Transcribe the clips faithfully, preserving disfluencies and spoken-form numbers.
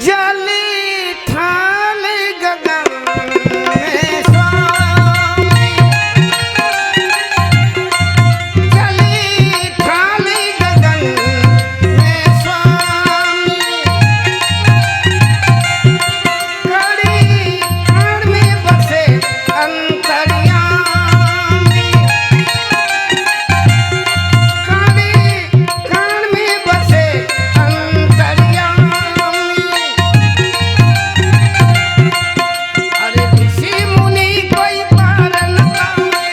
चली ठाल गगन में स्वामी, चली ठाल गगन में स्वामी। कड़ी कण में बसे अंतर्यामी। कड़ी कण में बसे अंतर्यामी। अरे ऋषि मुनि कोई पार न पावे।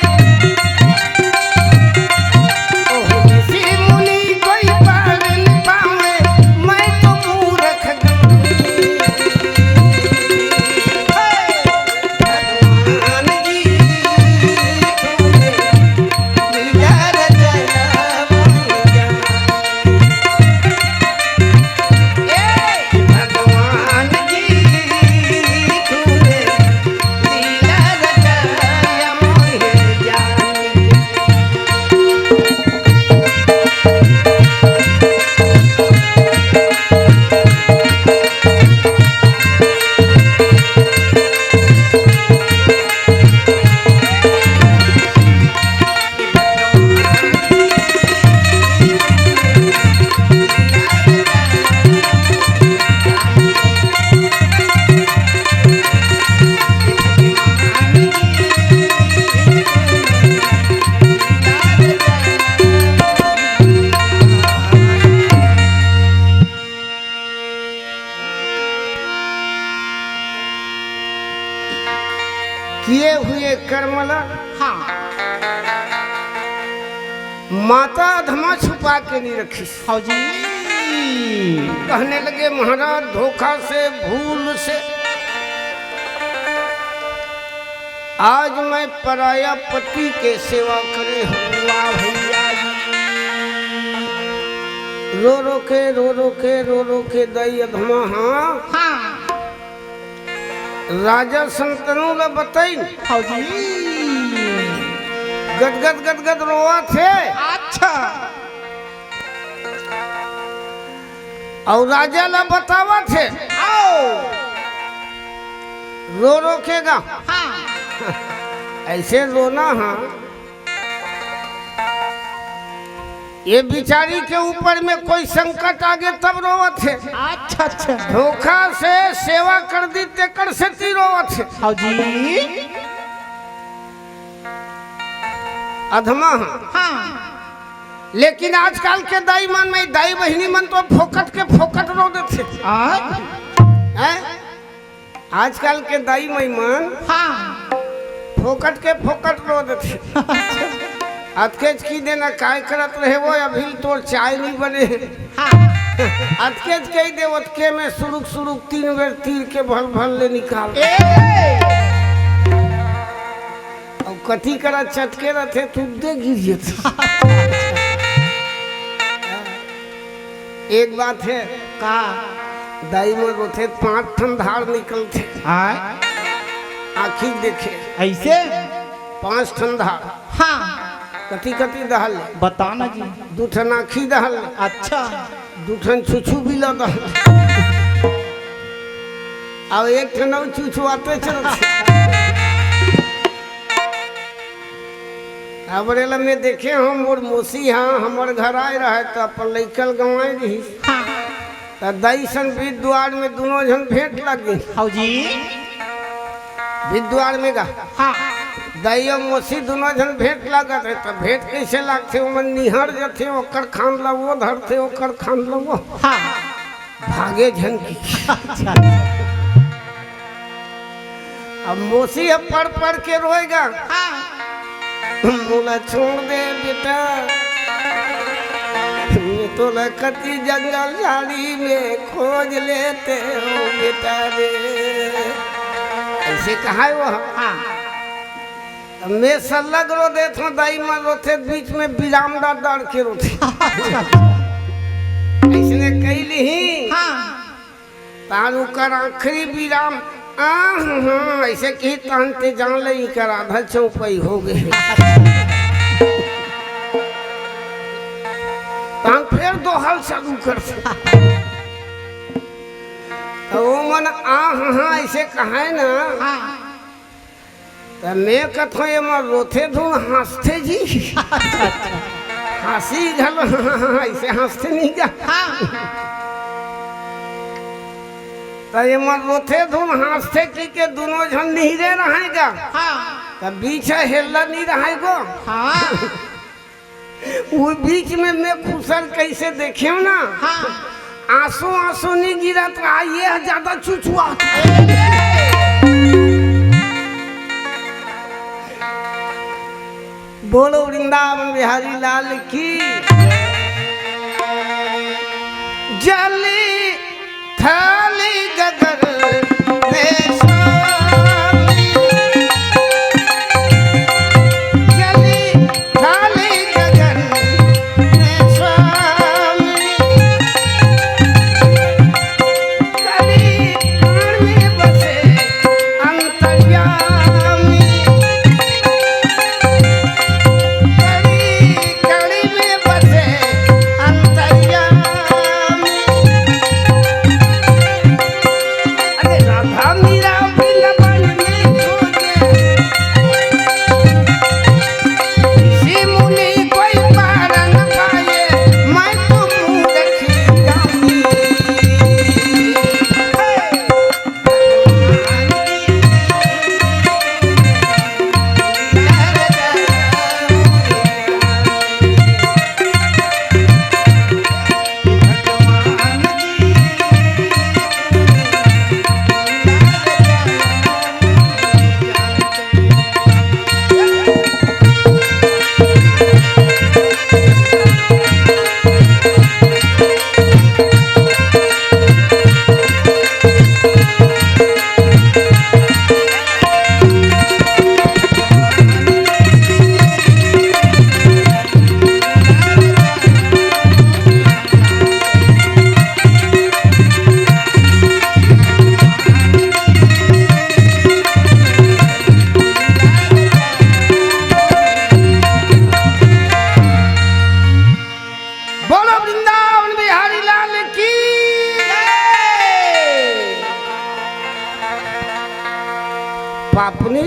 ओह ऋषि मुनि कोई पार न पावे। मैं तो मूरख गंवार। भगवान जी, तूने लीला रचाया मोहि जान। ए भगवान जी, तूने लीला रचाया मोहि जान। किए हुए कर्म ला हाँ। माता अधमा छुपा के नहीं रखिस। हाँ जी। कहने लगे, महाराज, धोखा से, भूल से आज मैं पराया पति के सेवा करे हूँ। वाह भैया जी। रो रो के, रो रो के, रो रो के दाई अधमा, हाँ। हाँ। राजा संतनु ला बताइन। हाँ जी। गदगद गदगद रोवत हे। अच्छा। अउ राजा ला बतावत हे। आओ। रो रो के गा। हाँ। ऐसे रोना, हाँ। ये बिचारी के ऊपर में कोई संकट आगे तब रोवत हे। अच्छा, अच्छा। धोखा से सेवा कर दी तेकर सेती रोवत हे। हाँ जी। अधमा, हाँ। लेकिन आजकल के दाई मन में, दाई बहिनी मन तो फोकट के फोकट रो देथे। आ? हैं? आजकल के दाई माई मन हाँ। फोकट के फोकट रो देथे। अतकेच कहि देना, काय करत रहे वो, अभी तोर चाय नहीं बने। हाँ। अतकेच कहि दे, ओतके में सुरुक सुरुक तीन बेर तीर के भल भल ले निकाल। ए! अउ कति करा चटके रथे, तुद्दे गिर जथे। एक बात हे। का? दाई मन रोथे, पांच ठन धार निकलथे। हाँ। आँखी देखे। ऐसे? पांच ठन धार। हाँ। कति कति दहल ले? बता ना जी। दू ठन आँखी दहल ले। अच्छा। दू ठन छुछू बिला दहल ले। अउ एक ठन अउ छुछुआते चलथे। अब रे ला मैं देखे हूँ, मोर मौसी हा हमर घर आए रहे, त अपन लइका ल गंवाए रहिस। हाँ। त दाई सन बीच दुआर में दुनों झन भेंट लग गई। हौ जी। बीच दुआर में गा। हाँ। दाई अउ मौसी दुनों झन भेंट लागत हे, त भेंट कइसे लागथे? ओमन निहर जथे, ओकर खांद ला वो धरथे, ओकर खांद ला वो। हाँ। भागे झन की। अच्छा। अब मौसी ह पड़ पड़ के रोएगा। हाँ। मोला छोड़ दे बेटा, मैं तोला कति जंगल झाड़ी में खोज लेते हो बेटा रे। ऐसे कहा है वो। हाँ। मैं सल्लग रो देत हूँ, दाई मन रोथे, बीच में विराम डाल डाल के रोथे। ऐसने कई लिही। हाँ। तान ओकर आखिरी विराम, आह, हाँ, ऐसे कही, तान ते जान ले, इकर आधा चौपाई हो गए। तान फिर दोहल चालू कर। त ओमन आ हाँ हाँ अइसे कहय ना, हाँ। त मैं कथों, "एमन रोथे धुन हाँसथे जी।" अच्छा, अच्छा। हाँसी घलो हाँ हाँ हाँ अइसे हाँसथे नहीं गा। हाँ। त एमन रोथे धुन हाँसथे कहिके दूनों झन निहिरे रहय गा। हाँ। त बीच ह हेल्ला नहीं रहय गो। हाँ। वो बीच में मैं खुसर कइसे देखेंव ना, हाँ। आंसू आंसू नहीं गिरत रहा, ये ज्यादा चुचुआ। बोलो वृंदावन बिहारी लाल की। जली थाली गगन में स्वामी। जली थाली गगन में स्वामी। कली कण में बसे अंतर्यामी। कली कली में बसे अंतर्यामी। अरे राधा मीरा वृंदावन में खोजे। ऋषि मुनि कोई पार न पाए, मैं तो मूर्ख ही जानी। बोलो वृंदावन बिहारी लाल की। पापनी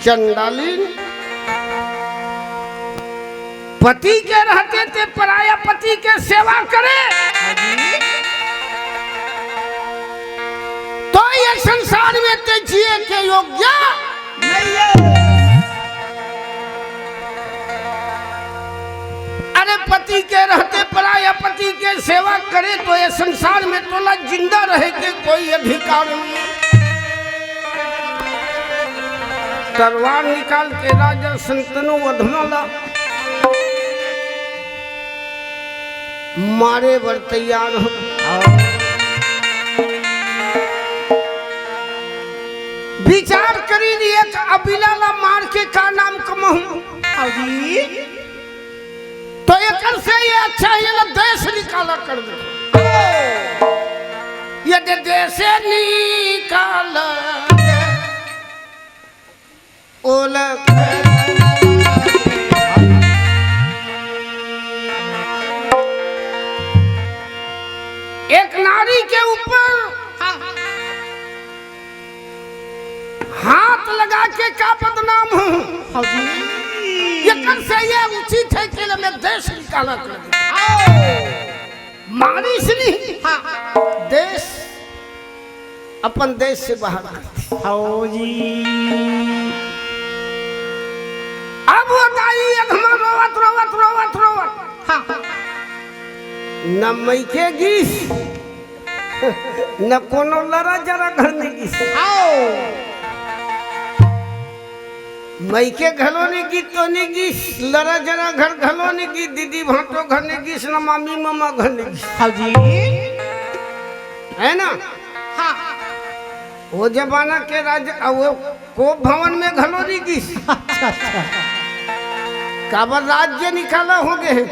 चंडालिन, पति के रहते ते पराया पति के सेवा करे, तो ये संसार में ते जिए के योग्य नहीं है। अरे पति के रहते पराया पति के सेवा करे तो ये संसार में तोला जिंदा रहे के कोई अधिकार नहीं। तलवार निकाल के राजा शंतनु अधमा ला मारे बर तैयार हो। विचार करिन, एक अबीला ला मार के का नाम कमाहूं? आओ जी। तो एकर से ये अच्छा है, ये ला देश निकाला कर दे। ये दे देश निकाला। ओला एक नारी के ऊपर हाथ लगा के का बदनाम हो? हाँ जी। एकर से ये उचित है कि मैं देश निकाला कर दे। आओ। मानिस नहीं। हाँ। देश, अपन देश से बाहर कर दे। आओ जी। अब वो दाई अधमा रोवत, रोवत, रोवत, रोवत। हाँ। न मइके गिस, न कोनो लरा जरा घर में गिस। आओ। मइके घलो नहीं गिस, तो नहीं गिस, लरा जरा घर घलो नहीं गिस, दीदी भांटो घर नहीं गिस, न मामी मामा घर नहीं गिस। हाँ जी। है ना? हाँ। वो जमाना के राज, आ, वो कोप भवन में घलो नहीं गिस। अच्छा, अच्छा। काबर राज्य निकाला हो गए हैं,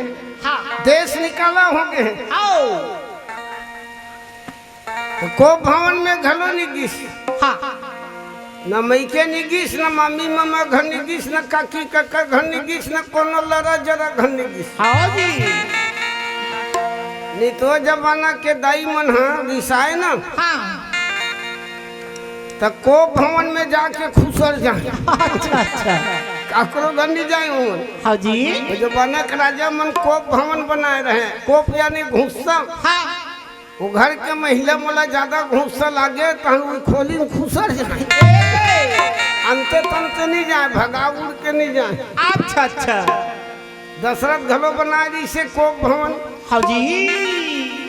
हाँ। देश निकाला हो गए हैं। आओ। तो कोप भवन में घलो नहीं गिस। हाँ। न मइके नहीं गिस, न मामी मामा घर नहीं गिस, न काकी काका घर नहीं गिस, न कोनो लरा जरा घर नहीं गिस। हाँ जी। नहीं तो जमाना के दाई मन ह रिसाए ना, हाँ। त कोप भवन में जाके खुसर जाए। अच्छा, अच्छा। काकरो घर नहीं जाए उमन। हाँ जी। वो जमाना के राजा मन कोप भवन बनाए रहे। कोप यानी घुस्सा। हाँ। वो घर के महिला मोला ज्यादा घुस्सा लागे, तहन वो खोली में खुसर जाए। ए! अंते तंते नहीं जाए, भगा उड़ के नहीं जाए। अच्छा, अच्छा। दशरथ घलो बनाए जैसे कोप भवन। हाँ जी।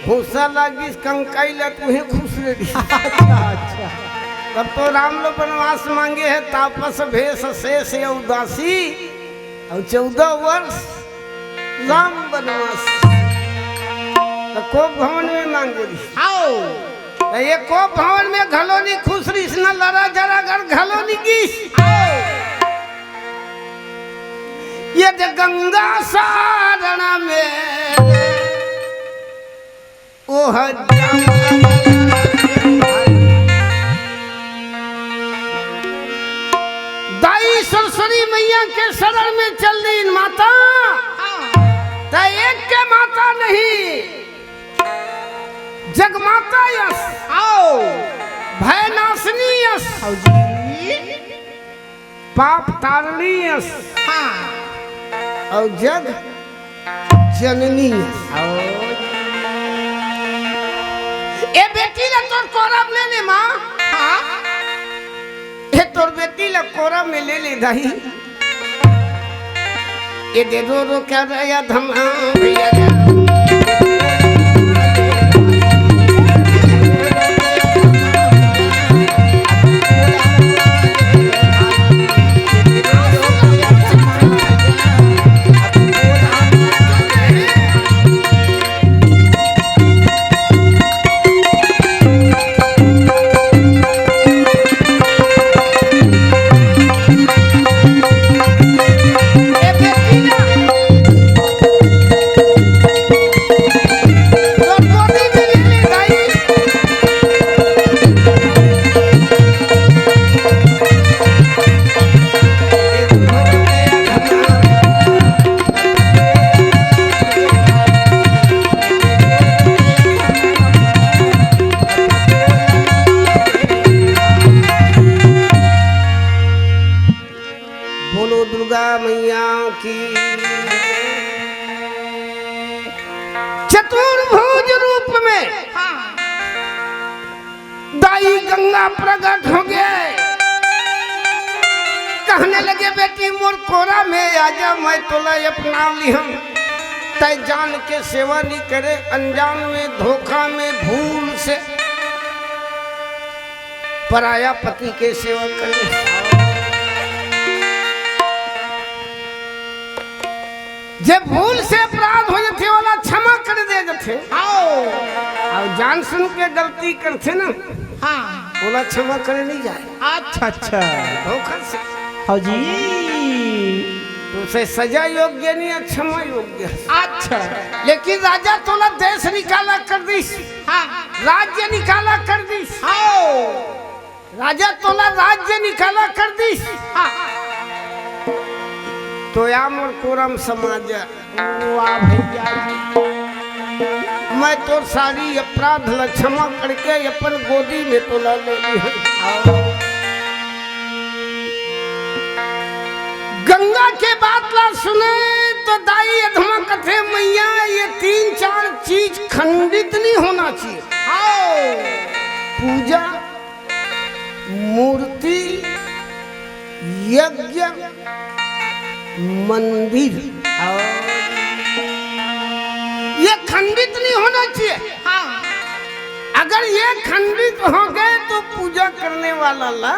घुस्सा लागिस कंकाई ला, तुहे खुसरे दिस। अच्छा, अच्छा। तब तो राम लो बनवास मांगे हे, तापस भेष शेष ये उदासी। अउ चौदह वर्ष राम बनवास। त कोप भवन में मांगे रहिस। आओ। त ये कोप भवन में घलो नी खुसरिस, न लरा जरा घर घलो नी गिस। आओ। ये दे गंगा सारण में ओह दाई सरस्वती मैया के शरण में चल दीन माता। त एक के माता नहीं, जगमाता यस। आओ। भय नाशनी यस। आओ जी। पाप तारणी अस। हाँ। अउ जग जननी अस। ए बेटी ला तोर कोरा में ले ले माँ। हाँ। ए तोर बेटी ला कोरा में ले ले दाई। ए दे रो रो कर या धमा भैया। बोलो दुर्गा मैया की। चतुर्भुज रूप में दाई गंगा प्रकट हो गए। कहने लगे, "बेटी मोर कोरा में आजा, मैं तोला अपना लिहम।" तय जान के सेवा नहीं करे, अनजान में, धोखा में, भूल से पराया पति के सेवा करे। जे भूल से अपराध हो जथे, ओला क्षमा कर दे जथे। आओ। अउ जान सुन के गलती करथे ना, हाँ। ओला क्षमा करे नहीं जाए। अच्छा, अच्छा। धोखा से। हाँ जी। तो उसे सजा योग्य नहीं है, क्षमा योग्य है। अच्छा। लेकिन राजा तोला देश निकाला कर दिस। हाँ। राज्य निकाला कर दिस। आओ। राजा तोला राज्य निकाला कर दिस। हाँ। तो या मोर कोरा में समा जा। वाह भैया जी। मैं तोर सारी अपराध ला क्षमा करके अपन गोदी में तोला ले ली हूँ। गंगा के बात ला सुने तो दाई अधमा कथे, "मैया, ये तीन चार चीज खंडित नहीं होना चाहिए।" आओ। पूजा, मूर्ति, यज्ञ, मंदिर, ये खंडित नहीं होना चाहिए। हाँ। अगर ये खंडित हो गए तो पूजा करने वाला ला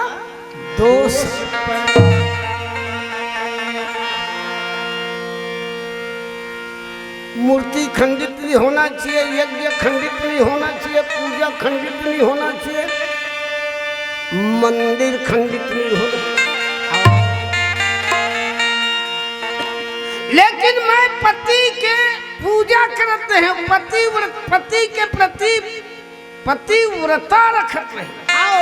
दोष। मूर्ति खंडित नहीं होना चाहिए, यज्ञ खंडित नहीं होना चाहिए, पूजा खंडित नहीं होना चाहिए, मंदिर खंडित नहीं होना। लेकिन मैं पति के पूजा करते हैं, पतिव्रत, पति के प्रति पतिव्रता रखत रहे। आओ।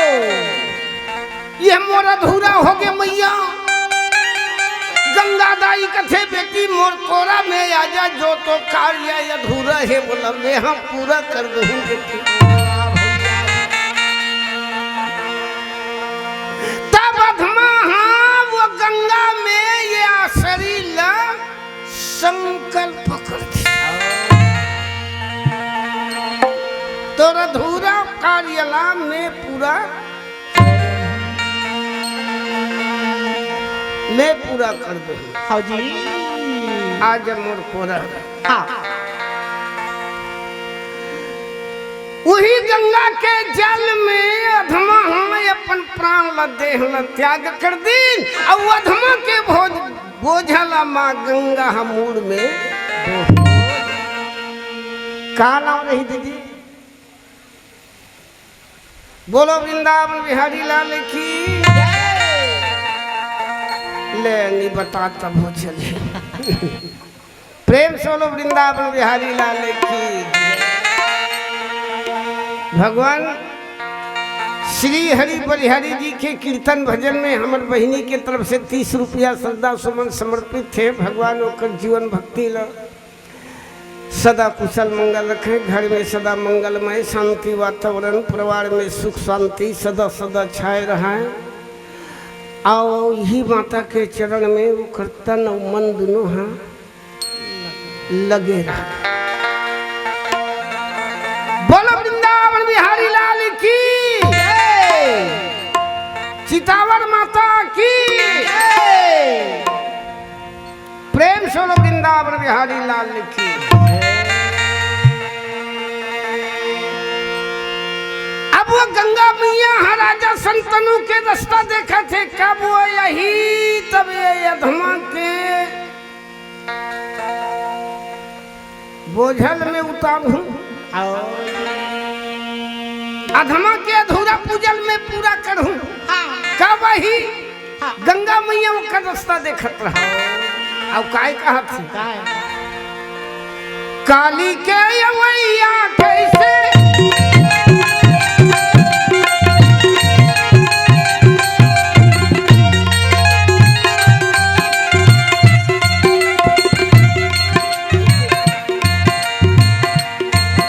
ये मोर अधूरा हो गए मैया। गंगा दाई कथे, "बेटी मोर कोरा में आजा, जो तो कार्य अधूरा हे, बोला मैं हम पूरा कर दूँ बेटी।" तब अधमा, हाँ, वो गंगा में ये आसरी ला संकल्प कर दे, "तोर अधूरा कार्य ला मैं पूरा, मैं पूरा कर दूँ।" हाँ जी। आज मोर कोरा। हाँ। उही गंगा के जल में अधमा हम अपन प्राण ला, देह ला त्याग कर दीन, अउ अधमा के भोज, बोझा ला माँ गंगा हम मूड़ में। का नाम रही दीदी? बोलो वृंदावन बिहारी लाल की। ले नहीं बता तब हो चले। प्रेम से बोलो वृंदावन बिहारी लाल की। भगवान श्री हरि बलिहारी जी के कीर्तन भजन में हमर बहिनी के तरफ से तीस रुपया श्रद्धा सुमन समर्पित हे। भगवान ओकर जीवन भक्ति ल सदा कुशल मंगल रखे, घर में सदा मंगलमय शांति वातावरण, परिवार में सुख शांति सदा सदा छाए रहे। अउ इही माता के चरण में ओकर तन अउ मन दुनों ह लगे रहे। बोलो वृंदावन बिहारी लाल की, चितावर माता की। प्रेम से बोलो वृंदावन बिहारी लाल की। अब वो गंगा मैया ह राजा संतनु के रास्ता देखथे, कब वो यही तब ये अधमा के बोझल में उतारू, अधमा के अधूरा पूजल में पूरा करू। हाँ। का वही हाँ। गंगा मैया ओकर रास्ता देखत रहा। अउ काय कहत हे? काय? काली के अवैया कैसे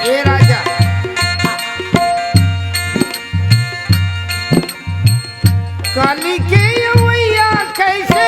ए राजा, काली के अवैया कैसे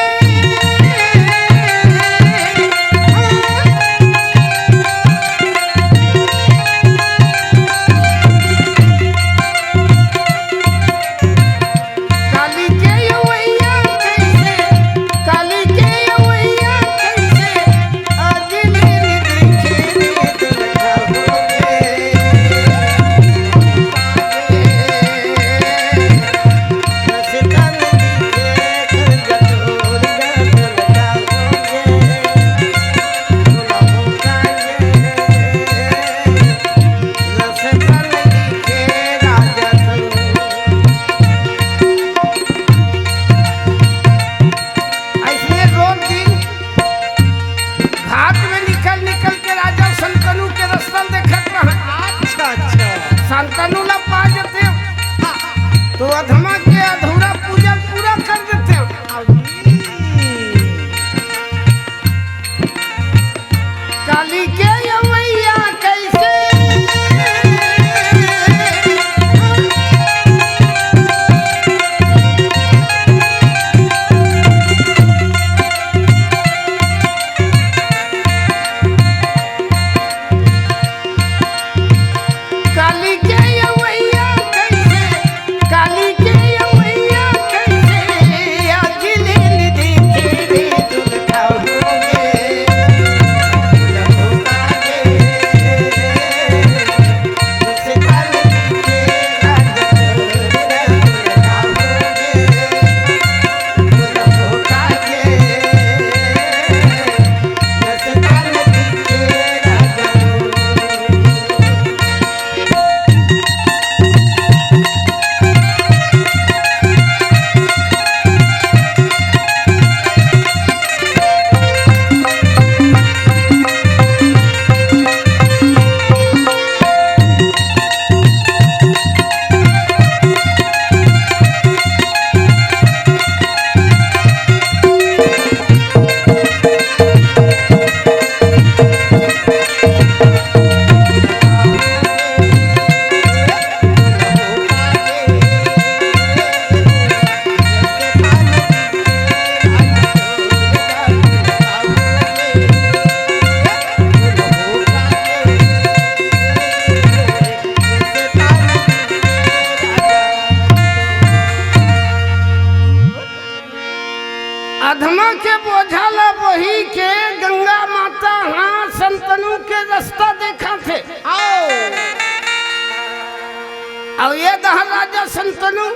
अउ ये दहर राजा संतनु,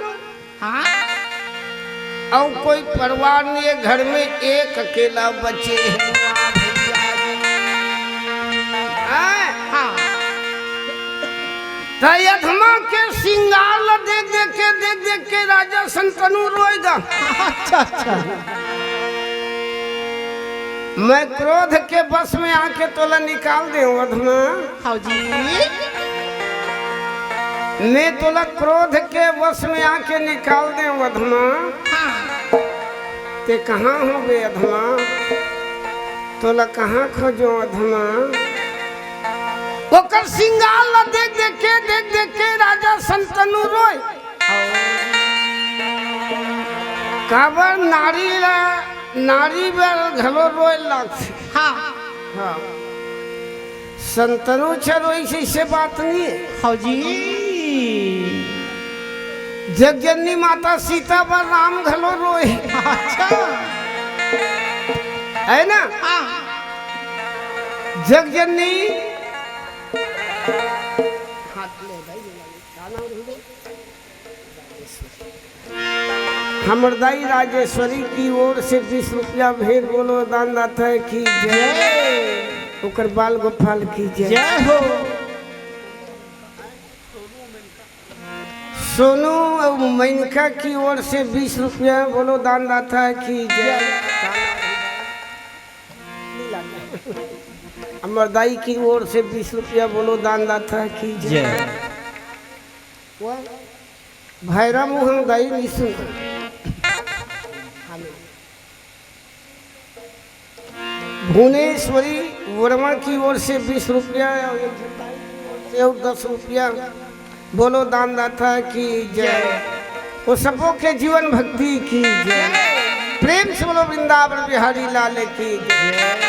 हाँ। अउ कोई परिवार नहीं है, घर में एक अकेला बचे है। हैं? हाँ। त अधमा के सिंगार ल देख देख के, देख देख के राजा संतनु रोएगा। अच्छा, अच्छा। मैं क्रोध के बस में आके तोला निकाल देहूं अधमा। हाँ जी। मैं तोला क्रोध के वश में आके निकाल देहूं अधमा। हाँ। ते कहाँ हो बे अधमा? तोला कहाँ खोजों अधमा? ओकर सिंगार ला देख देख के, देख देख के राजा संतनु रोय। काबर नारी ला, नारी बर घलो रोय लागथे। हाँ। हाँ। संतनु छ रोइस अइसे बात नहीं है। हाँ जी। जगजननी माता सीता बर राम घलो रोए। अच्छा। है ना? हाँ। जगजननी। हमर दाई राजेश्वरी की ओर से बीस रुपया भेंट, बोलो दान दाता की जय। जय। ओकर बाल गोपाल की जय। जय हो। सोनू अउ मेनका की ओर से बीस रुपया, बोलो दान दाता की जय। हमर दाई की ओर से बीस रुपया, बोलो दान दाता की जय। जय। वाह। भैरा मोहन दाई नहीं सुन। भुवनेश्वरी वर्मा की ओर से बीस रुपया और एक दाई की ओर से और दस रुपया, बोलो दानदाता की जय। जय। वो सबों के जीवन भक्ति की जय। प्रेम से बोलो वृंदावन बिहारी लाल की जय।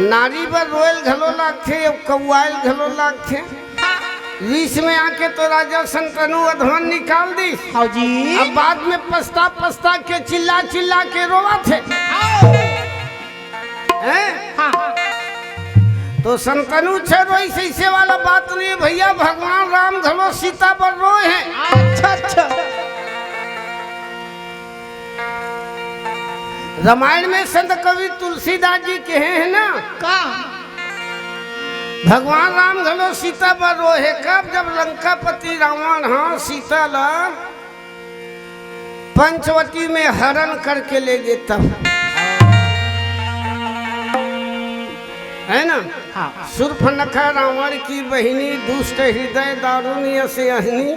नारी बर रोयल घलो लागथे, कौआयल घलो लागथे। रीस में आके तो राजा संतनु अधमन निकाल दिस। हाँ जी। अब बाद में पछता पछता के, चिल्ला चिल्ला के रोवत हे। आओ। हैं? हाँ। तो संतनु छ रोइस अइसे वाला बात नहीं है भैया, भगवान राम घलो सीता बर रोए हैं। अच्छा, अच्छा। रामायण में संत कवि तुलसीदास जी कहे हैं ना, का? भगवान राम घलो सीता बर रोहे, कब? जब लंकापति रावण, हाँ, सीता ला पंचवटी में हरण करके ले गे तब, है ना? हाँ। शूर्पणखा रावण की बहिनी, दुष्ट हृदय दारुण अस अहिनी,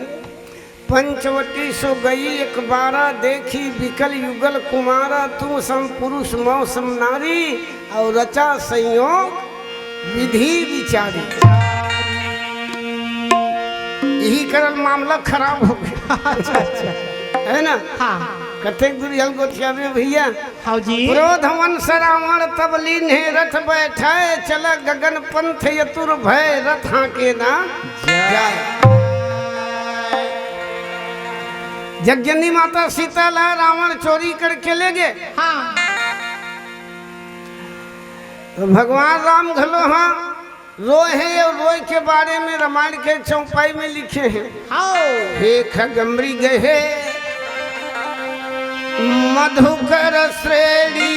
पंचवटी सो गई एक बारा, देखी बिकल युगल कुमारा, तुम सम पुरुष मौ सम नारी, और रचा संयोग विधि विचारी। यही कारण मामला खराब हो गया। अच्छा, अच्छा। है ना? हाँ। कतेक दूर हल गोठिया में भैया। हाँ जी। क्रोधवंश रावण तब लीन्हे रथ बैठे, चल गगन पंथ अतुर भय, रथ हाँके ना जाय। जगजननी माता सीता ला रावण चोरी करके ले गे। हाँ। तो भगवान राम घलो हाँ रोए हे, और रोए के बारे में रामायण के चौपाई में लिखे हे। हाँ। हे खग मृग हे मधुकर श्रेणी,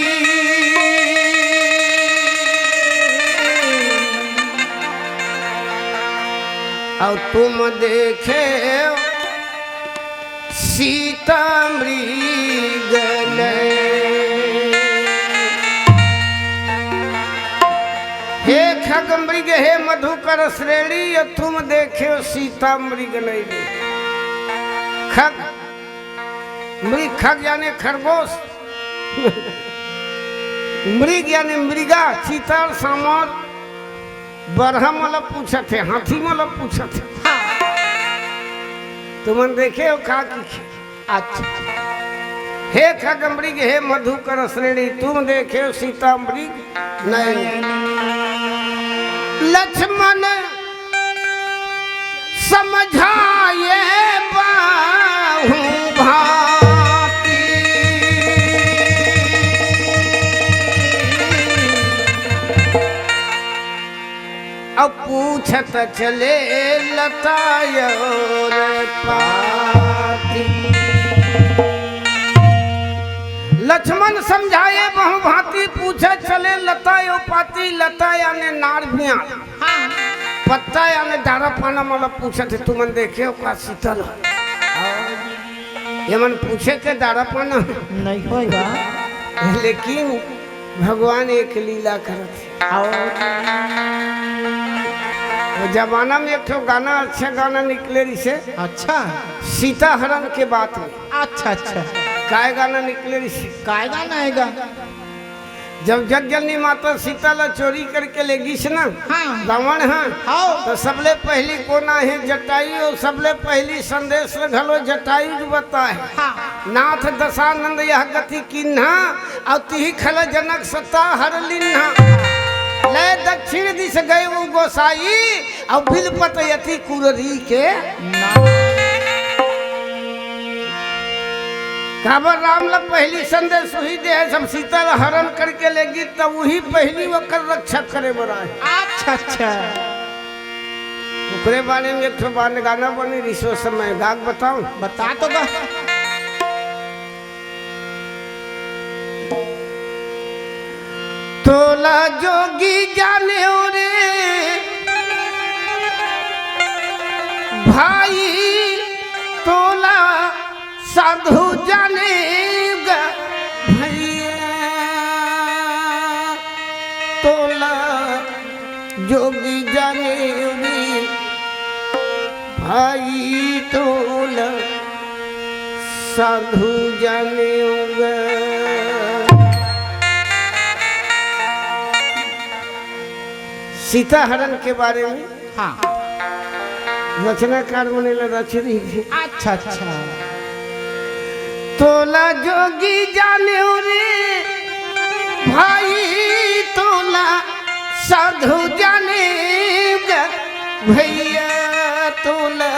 और तुम देखे सीता मृग नयन। हे खग मृग, हे मधुकर श्रेणी, ये तुम देखे सीता मृग नयन। खग, मृग, खग यानी खरगोश, मृग यानी मृगा, चीता, सांवर, बरहा मन ल पूछत हे, हाथी मन ल पूछत हे। हाँ। तुमन देखे हो का की? अच्छा। हे खग मृग, हे मधुकर श्रेणी, तुम देखे हो सीता मृग नयन। लक्ष्मण समझाए बाहु भांति। अब पूछ त चले लतायो रे पाती। लक्ष्मण समझाए बहु भांति, पूछे चले लतायो पाती। लता याने नार भियान, हाँ। पत्ता याने डारा पाना, मतलब पूछत हे, तुमन देखे हो का सीता ल? ये मन पूछे के डारा पाना नहीं होएगा। लेकिन भगवान एक लीला करत हे। और वो जमाना में एक ठो गाना, अच्छा गाना निकले रिसे। अच्छा। सीता हरण के बात में। अच्छा, अच्छा। काय गाना निकले रिसे? काय गाना आएगा? जब जगजननी माता सीता ला चोरी करके ले गिस ना, हाँ। रावण, हाँ, हाँ। तो सबले पहली कोन आहे? जटायु। और सबले पहली संदेश घलो जटायु जी बताए। हाँ। नाथ दशानंद यह गति कीन्हा, और तिही खल जनक सत्ता हर लीन्हा। ले दक्षिण दिस गए वो गोसाई, और बिलपत यति कुररी के। काबर राम ला पहली संदेश उही दे हे, सब सीता ला हरण करके ले गिस, तब उही पहली ओकर रक्षा करे बर आए। अच्छा, अच्छा। ओकरे बारे में एक ठो बान गाना बने रिसे, समय गा के बताऊं? बता तो बा। तोला जोगी जाने रे भाई, तोला साधु जाने गा भैया, तोला जोगी जाने रे भाई, तोला साधु जाने गा। सीता हरण के बारे में हाँ। रचनाकार मने ला रच रही थी। अच्छा, अच्छा। तोला जोगी जाने रे भाई, तोला साधु जाने गा भैया, तोला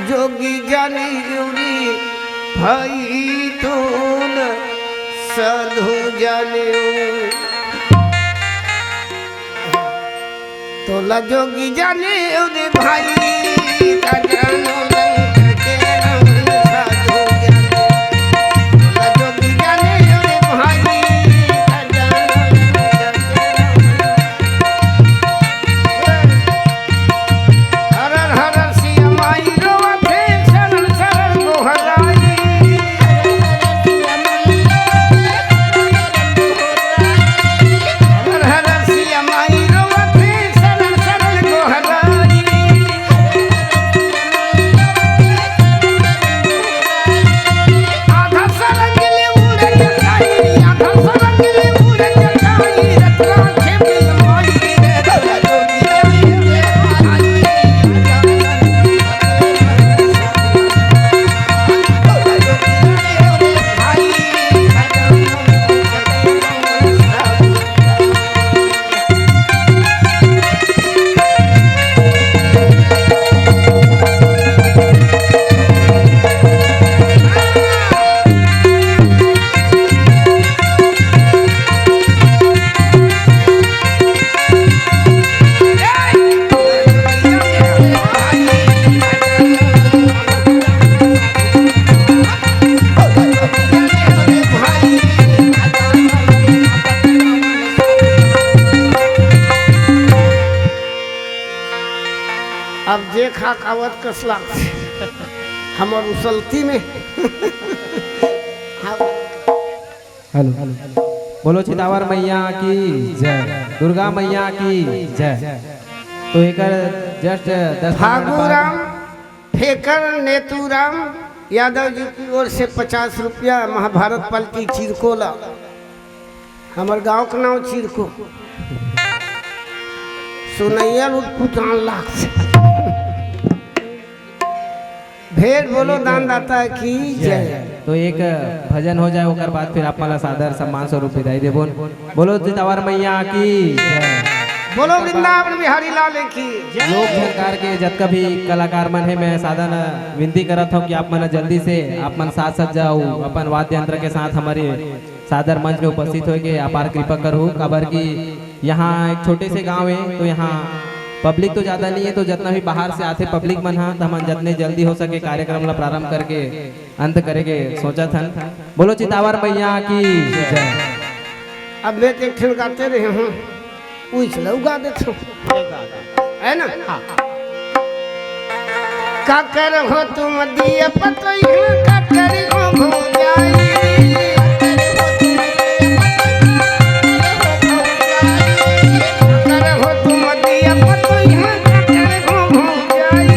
जोगी जाने रे भाई, तोला साधु जाने। तोला जोगी जाने रे भाई, का जानो लंका के रावण साधु जाने। तोला जोगी जाने रे भाई, का जानो लंका के रावण। हर हर सिया माई रोवत हे, शरण शरण गोहराई। हर हर सिया माई रोवत हे, शरण शरण गोहराई। आधा सरग ले उड़े जटाई, आधा सरग ले उड़े जटाई, रतरा खेपिल माई रे। अब जे खा खावत कस लागथे, हमर उसलती में। हेलो, बोलो चितावर मैया की जय, दुर्गा मैया की जय। तो एकर just दस मिनट बाद फागुराम फेकर नेतूराम यादव जी की ओर से पचास रुपया महाभारत पलटी चिरको ला। हमर गांव के नाम चिरको। सुनैया लुटपुटान लाग से। भेंट बोलो दानदाता की जय। तो एक भजन हो जाए, ओकर बाद फिर आप मन ला सादर सम्मान स्वरूप विदाई देबोन। बोलो चितावर मैया की जय। बोलो वृंदावन बिहारी लाल की जय। लोक झंकार के जतका भी कलाकार मन हे, मैं सादर विनती करत हूँ कि आप मन जल्दी से आप मन साज सज्जा अउ अपन वाद्य यंत्र के साथ हमर सादर मंच में उपस्थित होए के अपार कृपा करहु, काबर कि यहाँ एक छोटे से गांव है, तो यहाँ पब्लिक तो ज्यादा नहीं है, तो जितना भी बाहर से आथे पब्लिक मन हा, तो हमन जितने जल्दी हो सके कार्यक्रम ला प्रारंभ करके अंत करे के सोचत हन। बोलो चितावर मैया की जय। अब मैं तो एक ठन गाते रहे हूँ, पूछ लो, गा देता हूँ। है ना? हाँ। काकर हो तुम दिए पतोई, काकर हो भौजाई। काकर हो तुम दिए पतोई, काकर हो भौजाई।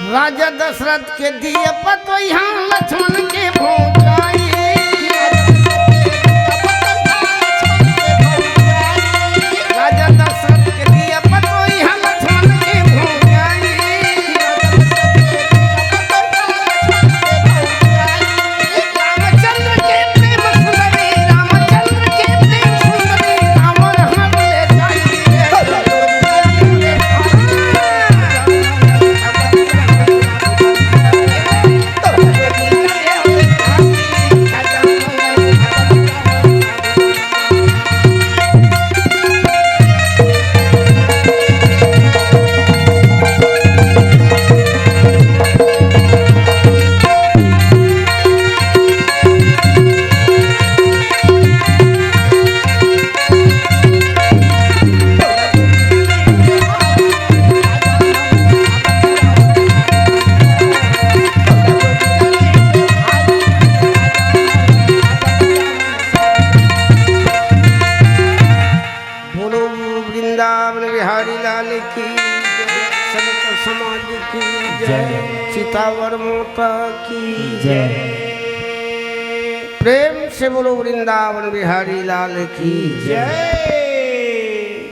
राजा दशरथ के दिए पतोई हम लक्ष्मण के भौजाई। राजा दशरथ के दिए पतोई हम लक्ष्मण के भौजाई। रामचंद्र के प्रेम सुंदरी, रामचंद्र के प्रेम सुंदरी, रावण हर ले जाई। बोलो वृंदावन बिहारी लाल की जय, संत समाज की जय, जय। चितावर माता की जय। प्रेम से बोलो वृंदावन बिहारी लाल की जय।